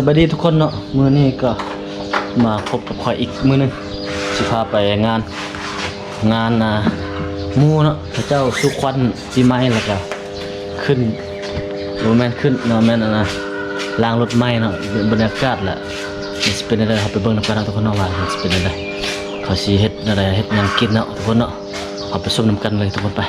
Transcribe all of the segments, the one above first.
ສະບາຍດີທຸກຄົນເນາະ, ມື້ນີ້ກໍມາພົບກັບຂ້ອຍອີກມື້ໜຶ່ງ, ຊິພາໄປງານ ງານ ອ່າ ໝູ່ເນາະ, ເຂົາເຈົ້າສູ່ຂວັນປີໃໝ່ ແລ້ວກໍຂຶ້ນ ບໍ່ແມ່ນຂຶ້ນເນາະ, ແມ່ນອັນນ່າ ລ້າງລົດໃໝ່ເນາະ, ບັນຍາກາດລະມັນຊິເປັນແນວໃດ ເຮົາໄປເບິ່ງນຳກັນເນາະທຸກຄົນເນາະ ວ່າມັນຊິເປັນແນວໃດ, ເຂົາຊິເຮັດແນວໃດ ເຮັດຫຍັງກິນເນາະທຸກຄົນເນາະ, ເຮົາໄປຊົມນຳກັນເລີຍທຸກຄົນ ໄປ.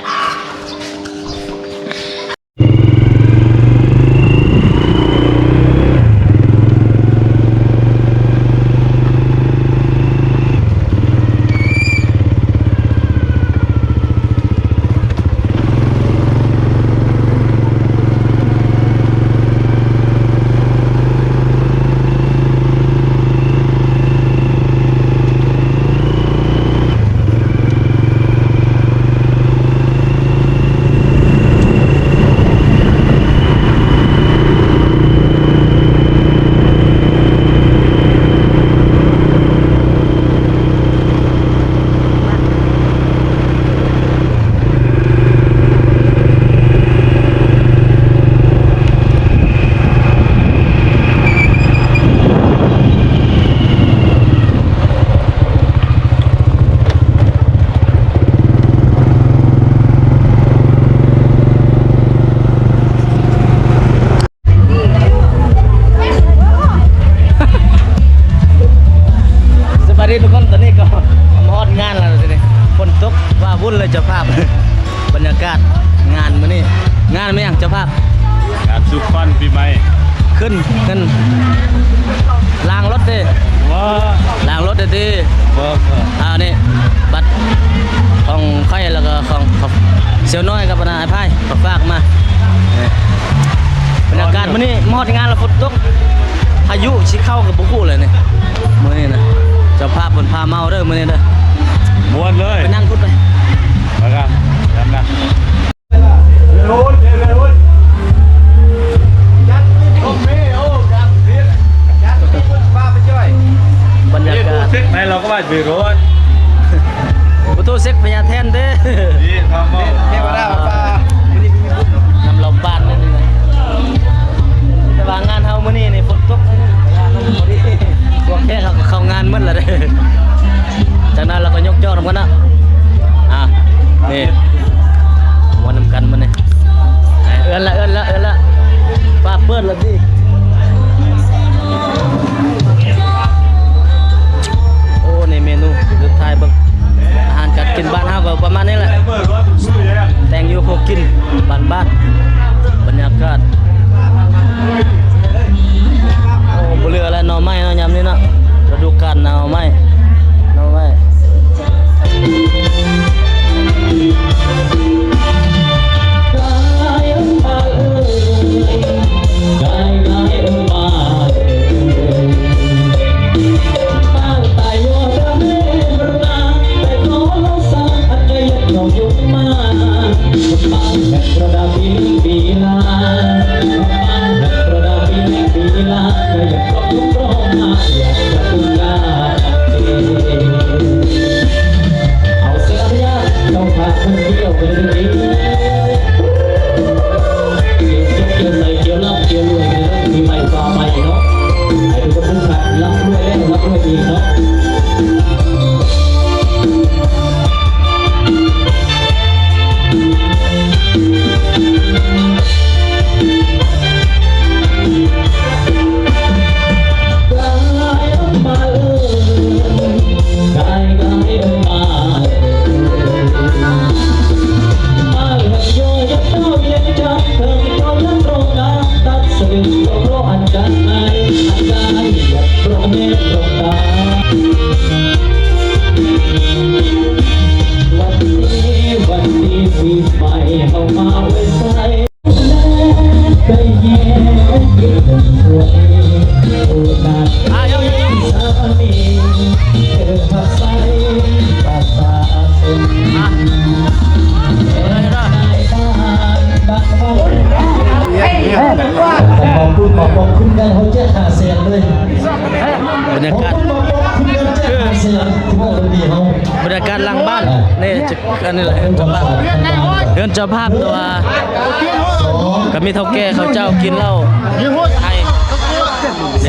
ສະບາຍດີທຸກຄົນ, ຕອນນີ້ກໍມາຮອດງານແລ້ວ, ຝົນຕົກ ວ້າວຸ້ນເລີຍເຈົ້າພາບ. ບັນຍາກາດງານມື້ນີ້ ງານແມ່ນຫຍັງເຈົ້າພາບ? ງານສູ່ຂວັນປີໃໝ່. ຂຶ້ນເງິນລ້າງລົດເດ້. ບໍ່. ລ້າງລົດເດ້ຕິ. ບໍ່. ອ່າ ນີ້ບັດຂອງຂ້ອຍ ແລ້ວກໍຂອງ ຂອງສ່ຽວນ້ອຍກັບອັນນ່າອ້າຍພາຍ ເຂົາຝາກມາ. ນີ້ບັນຍາກາດມື້ນີ້ ມາຮອດງານແລ້ວຝົນຕົກ ພາຍຸຊິເຂົ້າກໍບໍ່ຮູ້ແລ້ວນີ້. ມື້ນີ້ນະ ເຈົ້າພາບເພິ່ນພາເມົາເດີມື້ນີ້ເດີ. ມ່ວນເລີຍ. ໄປນັ່ງພຸ້ນໄປ. ໄປກັນ ໄປນຳກັນ. ບັນຍາກາດ ໃຫ້ເຮົາກໍວ່າໄປໂລດ. ປະຕູເຊັກພະຍາແທນເດ້. ນີ້ເທວດາປ່າ ນຳລາວບ້ານນັ້ນ. ແຕ່ວ່າງານເຮົາມື້ນີ້ນີ້ຝົນຕົກ ພໍດີພວກແຂກເຮົາກໍເຂົ້າງານໝົດແລ້ວເດ້. ຈາກນັ້ນລາວກໍຍົກຈອກນຳກັນນະ. ອ່າ ນີ້ ມ່ວນນຳກັນມື້ນີ້. ເອີ້ນລະ ເອີ້ນລະ ເອີ້ນລະ ຟ້າເປີດລະຕິ. ໂອ້ ນີ້ເມນູສຸດທ້າຍເບິ່ງ ອາຫານການກິນບ້ານເຮົາກໍປະມານນີ້ແຫຼະ. ແຕ່ງຢູ່ຄົວກິນບ້ານໆ ບັນຍາກາດ. ໂອ້ ບໍ່ເຫຼືອແລ້ວ ໜໍ່ໄມ້ເນາະ ຍາມນີ້ເນາະ ລະດູການໜໍ່ໄມ້ ໜໍ່ໄມ້. ບັນຍາກາດ ບັນຍາກາດຫຼັງບ້ານນີ້ ອັນນີ້ແຫຼະ ເຮືອນເຈົ້າພາບ ເຮືອນເຈົ້າພາບ ແຕ່ວ່າກໍມີເຖົ້າແກ່ເຂົາເຈົ້າກິນເຫຼົ້າໄທ.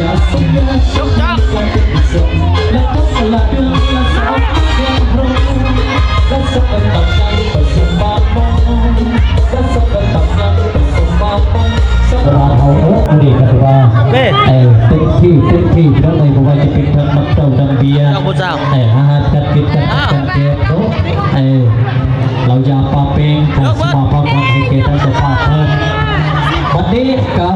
ລາວເຮົາ ໂອ້ ອັນນີ້ກໍຖືວ່າ ເອີ ເຕັມທີ່ ເຕັມທີ່ ພີ່ນ້ອງເອີຍ ບໍ່ວ່າຈະເປັນທັງນ້ຳເຕົ້າ ນ້ຳເບຍ ເຈົ້າຜູ້ເຈົ້າ ເອີ ອາຫານການກິນ ການ ການແກະເນາະ ເອີ ເຫຼົ້າຢາປາແປ້ງ ການສະມາພາບຄວາມໃຫ້ແກ່ທາງເຈົ້າພາບເພິ່ນ ບັດນີ້ກໍ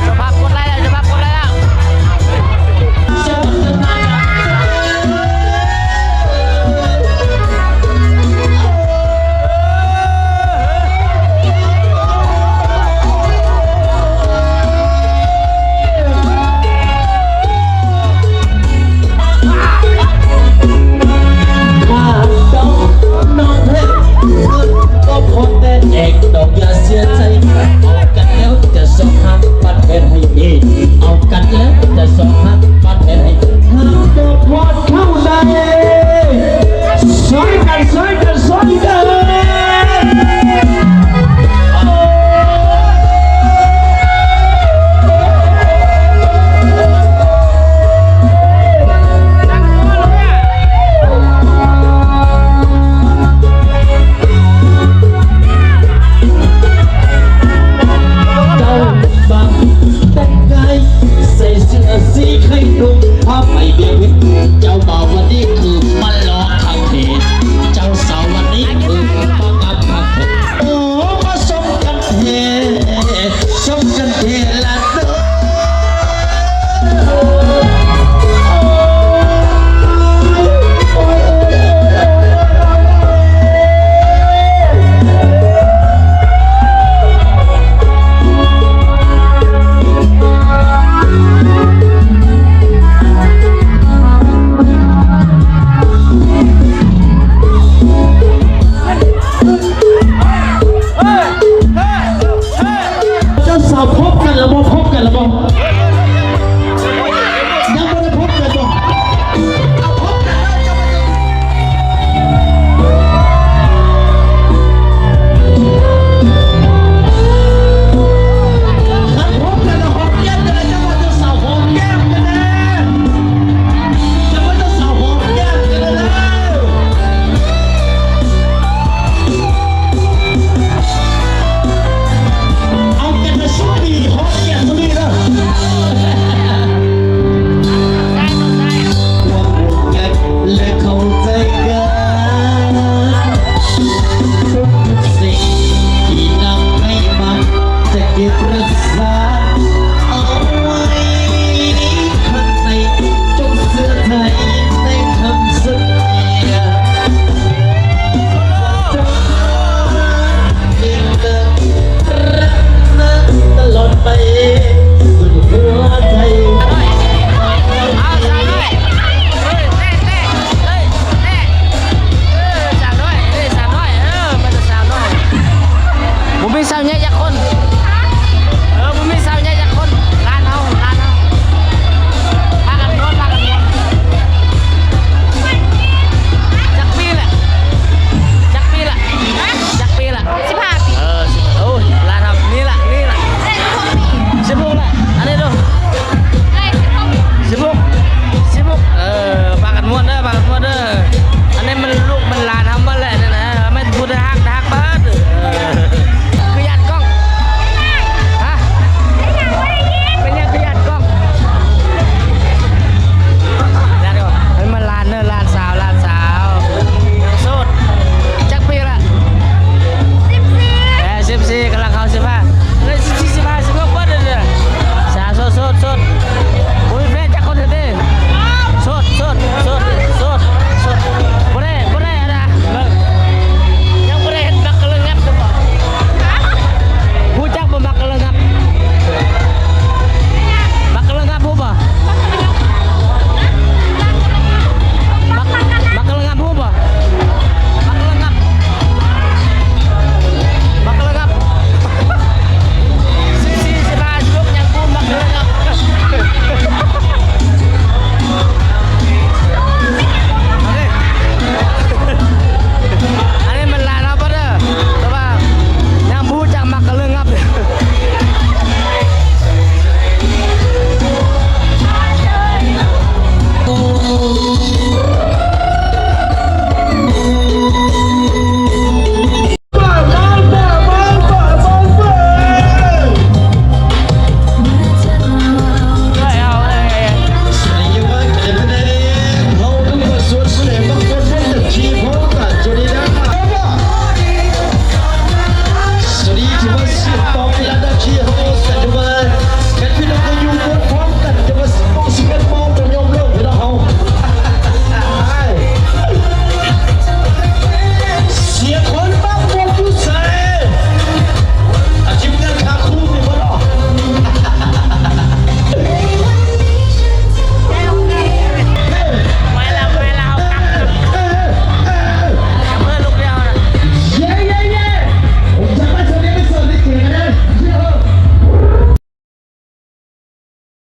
ເຈົ້າພາບກົດໄລ້ແລ້ວ ເຈົ້າພາບກົດໄລ້ແລ້ວ. ຊ່ອຍກັນ ຊ່ອຍກັນ ຊ່ອຍກັນ. ເຈົ້າບ່າວວັນນີ້ຄືມາຫຼອກຄັກແທ້ ເຈົ້າສາວວັນນີ້ຄືມາອັບຄັກແທ້ ໂອ້ ມາສົມກັນແທ້ ສົມກັນແທ້ລະເດີ. ເ ສາວ ພົບກັນລະບໍ່? ພົບກັນລະບໍ່?